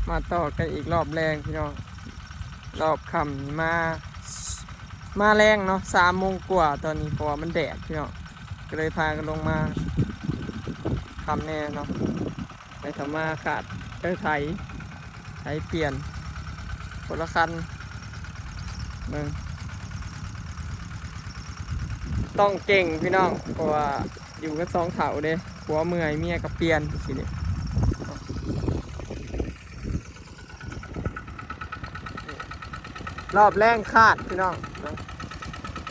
ມາຕໍ່ກັນອີກລອບແລງພີ່ນ້ອງ ລອບຄ່ຳນີ້ມາ ມາແລງເນາະ ສາມໂມງກວ່າຕອນນີ້ ເພາະວ່າມັນແດດພີ່ນ້ອງ ກໍເລີຍພາກັນລົງມາຄ່ຳແດ່ເນາະ. ໄປເຂົ້າມາຂາດ ເອີ ໄຖ ໄຖປ່ຽນຄົນລະຄັນ ເບິ່ງ ຕ້ອງເກັ່ງພີ່ນ້ອງ ເພາະວ່າຢູ່ກັນສອງເຖົ້າເດ້ ຜົວເມື່ອຍເມຍກໍປ່ຽນ ຈັ່ງຊີ້ເດ້. ລອບແລງຂາດພີ່ນ້ອງ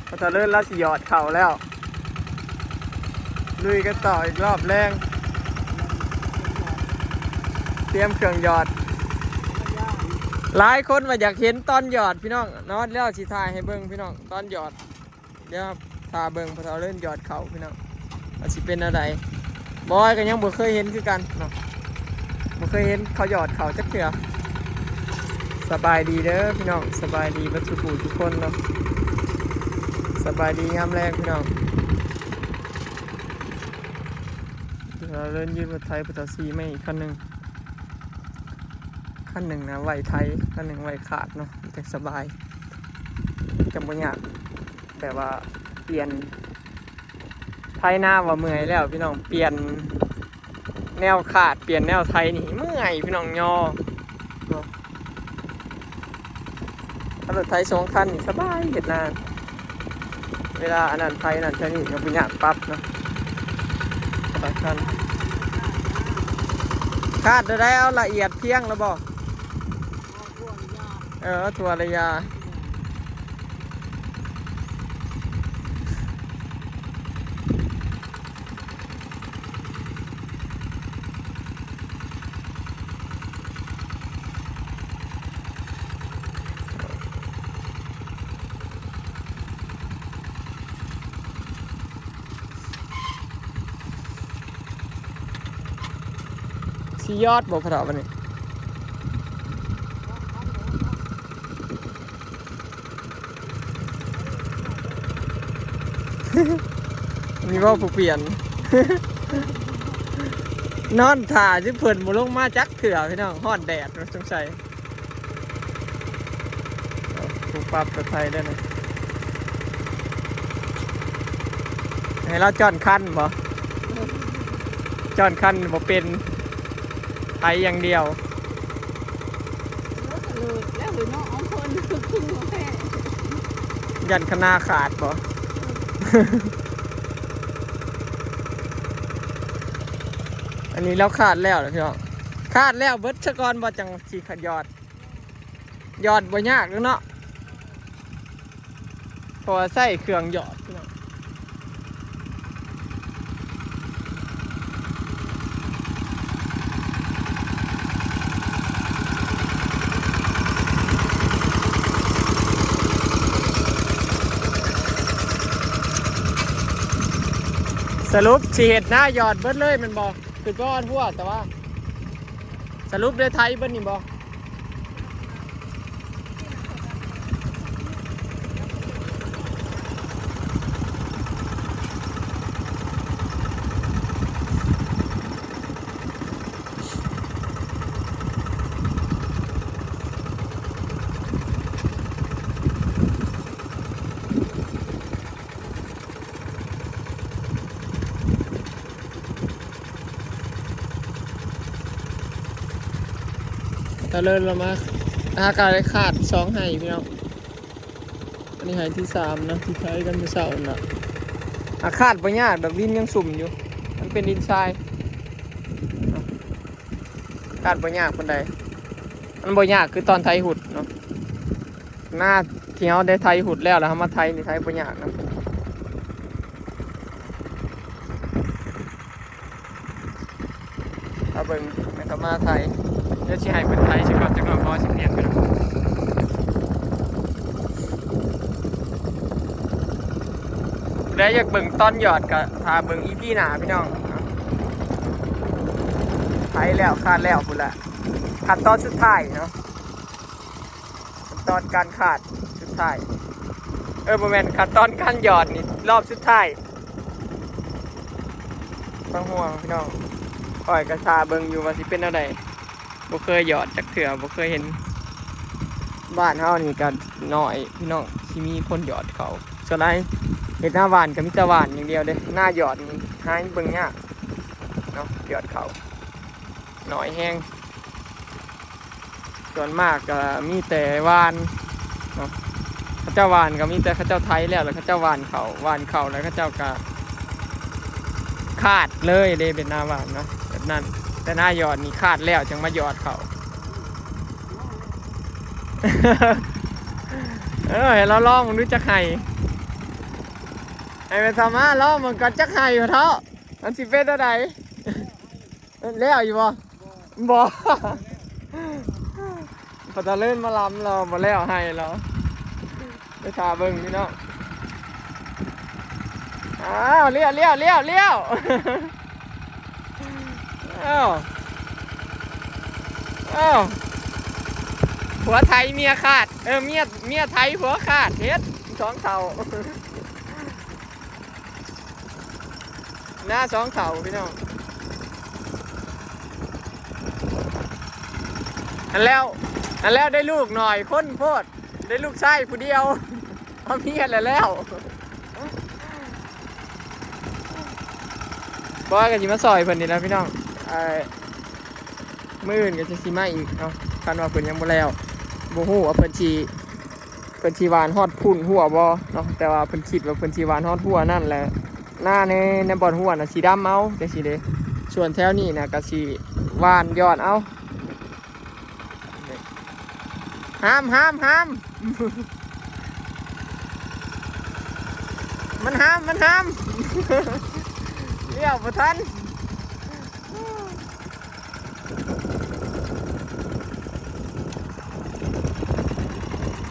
ພໍ່ເຖົ້າເລີນລາວຊິຢອດເຂົ້າແລ້ວ ລຸຍກັນຕໍ່ອີກລອບແລງ ຕຽມເຄື່ອງຢອດ. ຫຼາຍຄົນວ່າຢາກເຫັນຕອນຢອດພີ່ນ້ອງເນາະ ແລ້ວຊິຖ່າຍໃຫ້ເບິ່ງພີ່ນ້ອງ ຕອນຢອດ. ດຽວຖ້າເບິ່ງພໍ່ເຖົ້າເລີນຢອດເຂົ້າພີ່ນ້ອງ ວ່າຊິເປັນແນວໃດ. ບອຍກໍຍັງບໍ່ເຄີຍເຫັນຄືກັນເນາະ ບໍ່ເຄີຍເຫັນເຂົາຢອດເຂົ້າຈັກເທື່ອ. ສະບາຍດີເດີພີ່ນ້ອງ ສະບາຍດີເບິດທຸກຜູ້ທຸກຄົນເນາະ ສະບາຍດີຍາມແລງພີ່ນ້ອງ. ເດີ ເລີນຢືມລົດໄຖພໍ່ເຖົ້າ ຂີ່ມາອີກຄັນໜຶ່ງ ຄັນໜຶ່ງນະໄວ້ໄຖ ຄັນໜຶ່ງໄວ້ຂາດເນາະ ມັນຈັ່ງສະບາຍ ຈັ່ງບໍ່ຍາກ. ແບບວ່າປ່ຽນ ໄຖນາວ່າເມື່ອຍແລ້ວພີ່ນ້ອງ ປ່ຽນແນວຂາດ ປ່ຽນແນວໄຖນີ້ເມື່ອຍພີ່ນ້ອງ ຍໍເນາະ. ຄັນລົດໄຖສອງຄັນນີ້ສະບາຍເຮັດນາ ເວລາອັນນັ້ນໄຖນັ້ນໄຖນີ້ກໍບໍ່ຍາກປັບເນາະ ແຕ່ລະຄັນ. ຂາດແນວໃດ ເອົາລະອຽດພຽງແລ້ວບໍ່? ເອີ ເອົາທົ່ວລະຢາ. ຊິຢອດບໍ່ພະເຖົ້າບັດນີ້? ມີເວົ້າຜູ້ປ່ຽນ ນອນຖ້າຊິເພິ່ນບໍ່ລົງມາຈັກເທື່ອພີ່ນ້ອງ ຮ້ອນແດດສົງໄສ. ເອົາ ຜູ້ປັບລົດໄຖເດ້ນີ້ ໃຫ້ລາວຈ້ອນຄັນບໍ່? ຈ້ອນຄັນບໍ່ເປັນ ໄຖຢ່າງດຽວ. ຢ້ານຄະນາຂາດບໍ່? ອັນນີ້ລາວຂາດແລ້ວນະພີ່ນ້ອງ ຂາດແລ້ວເບິດຊະກ່ອນບໍ່ ຈັ່ງຊິຂະຢອດ. ຢອດບໍ່ຍາກເນາະ ເພາະວ່າໃຊ້ເຄື່ອງຢອດພີ່ນ້ອງ. ສະຫຼຸບຊິເຮັດນາຢອດເບິດເລີຍແມ່ນບໍ່? ຄືວ່າອັນຫົວ ແຕ່ວ່າສະຫຼຸບໄດ້ໄຖເບິດນີ້ບໍ່? ຕະເລີນລະມາ ຫາກະໄດ້ຂາດສອງໄຮ່ພີ່ນ້ອງ. ອັນນີ້ໄຮ່ທີສາມນະ ທີ່ໄຖກັນມື້ເຊົ້ານະ. ຫາກຂາດບໍ່ຍາກດອກ ດິນຍັງຊຸ່ມຢູ່ ມັນເປັນດິນຊາຍ ຂາດບໍ່ຍາກປານໃດ. ມັນບໍ່ຍາກຄືຕອນໄຖຫຸດເນາະ. ນາທີ່ເຮົາໄດ້ໄຖຫຸດແລ້ວ ແລ້ວເຮົາມາໄຖນີ້ ໄຖບໍ່ຍາກນະ. ເອົາເບິ່ງແມ່ນເຂົາມາໄຖ ດຽວຊິໃຫ້ເພິ່ນໄຖຊະກ່ອນ ຈັກໜ່ອຍພໍຊິປ່ຽນກັນ. ຜູ້ໃດຢາກເບິ່ງຕອນຢອດກໍຖ້າເບິ່ງອີພີໜ້າພີ່ນ້ອງ. ໄຖແລ້ວ ຂາດແລ້ວພຸ້ນລະ ຂັ້ນຕອນສຸດທ້າຍເນາະ. ຂັ້ນຕອນການຂາດສຸດທ້າຍ ເອີ ບໍ່ແມ່ນ ຂັ້ນຕອນການຢອດນີ້ ລອບສຸດທ້າຍ. ຕ້ອງຫ່ວງພີ່ນ້ອງ ຂ້ອຍກໍຖ້າເບິ່ງຢູ່ວ່າຊິເປັນແນວໃດ. ບໍ່ເຄີຍຢອດຈັກເທື່ອ ບໍ່ເຄີຍເຫັນ. ບ້ານເຮົານີ້ກໍໜ້ອຍພີ່ນ້ອງ ຊິມີຄົນຢອດເຂົ້າ. ສ່ວນຫຼາຍເຮັດນາຫວ່ານກໍມີແຕ່ຫວ່ານຢ່າງດຽວເດ້ ນາຢອດນີ້ຫາເບິ່ງຍາກເນາະ ຢອດເຂົ້າໜ້ອຍແຮງ. ສ່ວນມາກກໍມີແຕ່ຫວ່ານເນາະ ເຂົາເຈົ້າຫວ່ານກໍມີແຕ່ເຂົາເຈົ້າໄຖແລ້ວ ແລ້ວເຂົາເຈົ້າຫວ່ານເຂົ້າ ຫວ່ານເຂົ້າແລ້ວເຂົາເຈົ້າກໍຄາດເລີຍເດ້ ເປັນນາຫວ່ານເນາະ ແບບນັ້ນ. ແຕ່ນາຢອດນີ້ຄາດແລ້ວຈັ່ງມາຢອດເຂົ້າ. ເອີ ໃຫ້ລາວລອງເບິ່ງດູຈັກໄຮ່ ໃຫ້ແມ່ເຖົ້າມາລອງເບິ່ງກ່ອນຈັກໄຮ່ ພໍ່ເຖົ້າ ມັນຊິເປັນແນວໃດ. ແລ້ວຢູ່ບໍ່? ບໍ່ ບໍ່ ພໍຕາເລີນມາລຳລາວບໍ່ແລ້ວໄຮ່ລາວ ໄປຖ້າເບິ່ງພີ່ນ້ອງ. ອ້າວ ລ້ຽວ ລ້ຽວ ລ້ຽວ ລ້ຽວ ອ້າວ ອ້າວ ຜົວໄຖເມຍຄາດ ເອີ ເມຍ ເມຍໄຖຜົວຄາດ ເຮັດສອງເຖົ້າ. ນາສອງເຖົ້າພີ່ນ້ອງ ອັນແລ້ວ ອັນແລ້ວໄດ້ລູກໜ້ອຍຄົນໂພດ ໄດ້ລູກຊາຍຜູ້ດຽວ ເອົາເມຍແລ້ວແລ້ວ. ບອຍກໍຊິມາຊ່ອຍເພິ່ນນີ້ແຫຼະພີ່ນ້ອງ ເອີ ມື້ອື່ນກໍຊິ ຊິມາອີກເນາະ ຄັນວ່າເພິ່ນຍັງບໍ່ແລ້ວ ບໍ່ຮູ້ວ່າເພິ່ນຊິ ເພິ່ນຊິຫວ່ານຮອດພຸ້ນຮົ້ວບໍ່ເນາະ ແຕ່ວ່າເພິ່ນຄິດວ່າເພິ່ນຊິຫວ່ານຮອດຮົ້ວນັ້ນແຫຼະ ນາໃນ ໃນບ່ອນຮົ້ວນະຊິດຳເອົາຈັ່ງຊີ້ເດ້ ສ່ວນແຖວນີ້ນະກະຊິຫວ່ານຢອດເອົາ. ຫ້າມ ຫ້າມ ຫ້າມ ມັນຫ້າມ ມັນຫ້າມ ລ້ຽວບໍ່ທັນ.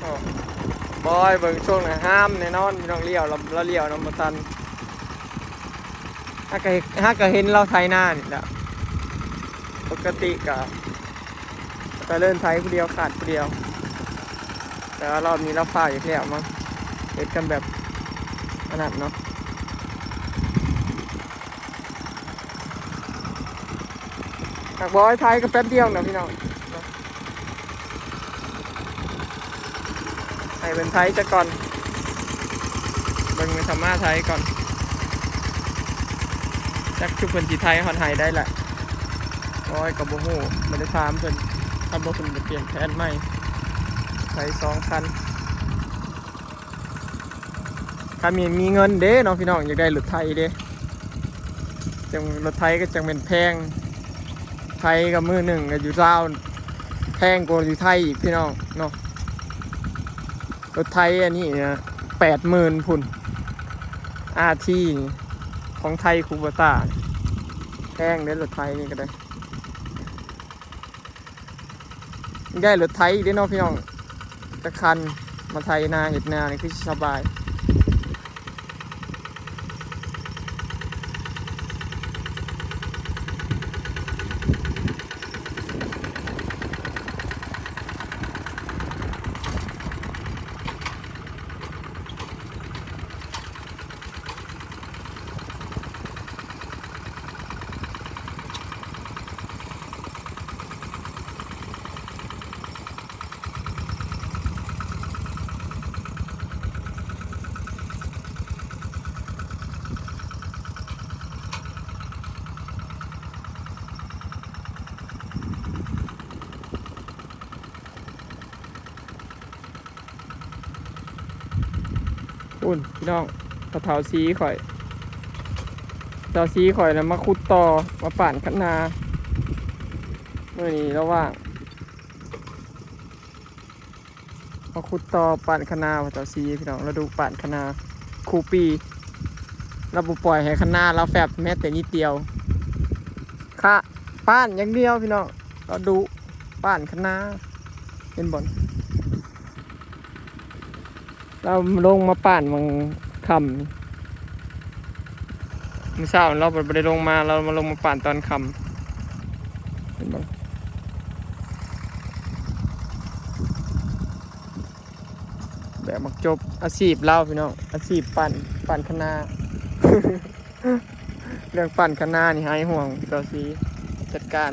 ໂອ້ ບອຍເບິ່ງຊ່ວງນັ້ນຫ້າມແນ່ນອນ ພີ່ນ້ອງ ລ້ຽວ ລາວລ້ຽວນຳບໍ່ທັນ. ຫາກະ ຫາກະເຫັນລາວໄຖນານີ້ແຫຼະ ປົກກະຕິກະ ກະເລີນໄຖຜູ້ດຽວ ຄາດຜູ້ດຽວ ແຕ່ວ່າລອບນີ້ລາວຟ້າວອີກແລ້ວມັງ ເຮັດກັນແບບອັນນັ້ນເນາະ. ຫາກບໍ່ໄດ້ໄຖກໍແປັບດຽວນະພີ່ນ້ອງ ໃຫ້ເພິ່ນໄຖຊະກ່ອນ ເບິ່ງແມ່ເຖົ້າມາໄຖກ່ອນ ຈັກຄືເພິ່ນຊິໄຖຮອດໄຮ່ໃດລະ ໂອ້ຍ ກໍບໍ່ຮູ້ ບໍ່ໄດ້ຖາມເພິ່ນ ຖ້າບໍ່ເພິ່ນຈະປ່ຽນແຜນໃໝ່ ໄຖສອງຄັນ. ຄັນມີ ມີເງິນເດ້ເນາະພີ່ນ້ອງ ຢາກໄດ້ລົດໄຖເດ້ ຈັ່ງ ລົດໄຖກໍຈັ່ງແມ່ນແພງ ໄຖກໍມື້ໜຶ່ງກໍຢູ່ລາວ ແພງກວ່າຢູ່ໄທອີກພີ່ນ້ອງເນາະ. ລົດໄຖອັນນີ້ນະ ແປດໝື່ນພຸ້ນ ອາທີ ຂອງໄທ ຄູໂບຕ້າ ແພງເດ້ ລົດໄຖນີ້ກໍໄດ້. ໄດ້ລົດໄຖອີກເດ້ເນາະພີ່ນ້ອງ ຈັກຄັນ ມາໄຖນາເຮັດນານີ້ຄືຊິສະບາຍ. ພຸ້ນພີ່ນ້ອງ ພໍ່ເຖົ້າສີຂ້ອຍ ພໍ່ເຖົ້າສີຂ້ອຍນະ ມາຂຸດຕໍ່ ມາປານຄັນນາ ມື້ນີ້ລາວວ່າງ ມາຂຸດຕໍ່ປານຄະນາ ວ່າເຈົ້າຊີພີ່ນ້ອງ ລະດູປານຄະນາຄູ່ປີ ລະບໍ່ປ່ອຍໃຫ້ຄະນາລາວແຟບແມ້ແຕ່ນິດດຽວ ຄະ ປານຢ່າງດຽວພີ່ນ້ອງ ລະດູປານຄະນາ ເຫັນບໍ່ ລາວລົງມາປານຫວ່າງຄ່ຳ ມື້ເຊົ້າລາວບໍ່ໄດ້ລົງມາ ລາວມາລົງມາປານຕອນຄ່ຳ ເຫັນບໍ່ ແບບມັກຈົບອາຊີບລາວພີ່ນ້ອງ ອາຊີບປານ ປານຄະນາ ເລື່ອງປານຄະນານີ້ຫາຍຫ່ວງ ເຈົ້າສີຈັດການ.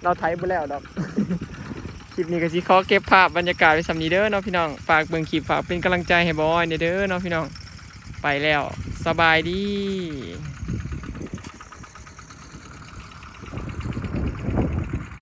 ລາວໄຖບໍ່ແລ້ວດອກ. ຄລິບນີ້ກໍຊິຂໍເກັບພາບບັນຍາກາດໄວ້ສ່ຳນີ້ເດີເນາະພີ່ນ້ອງ. ຝາກເບິ່ງຄລິບ ຝາກເປັນກຳລັງໃຈໃຫ້ບ່າວອ້ອຍແດ່ເດີເນາະພີ່ນ້ອງ. ໄປແລ້ວ ສະບາຍດີ.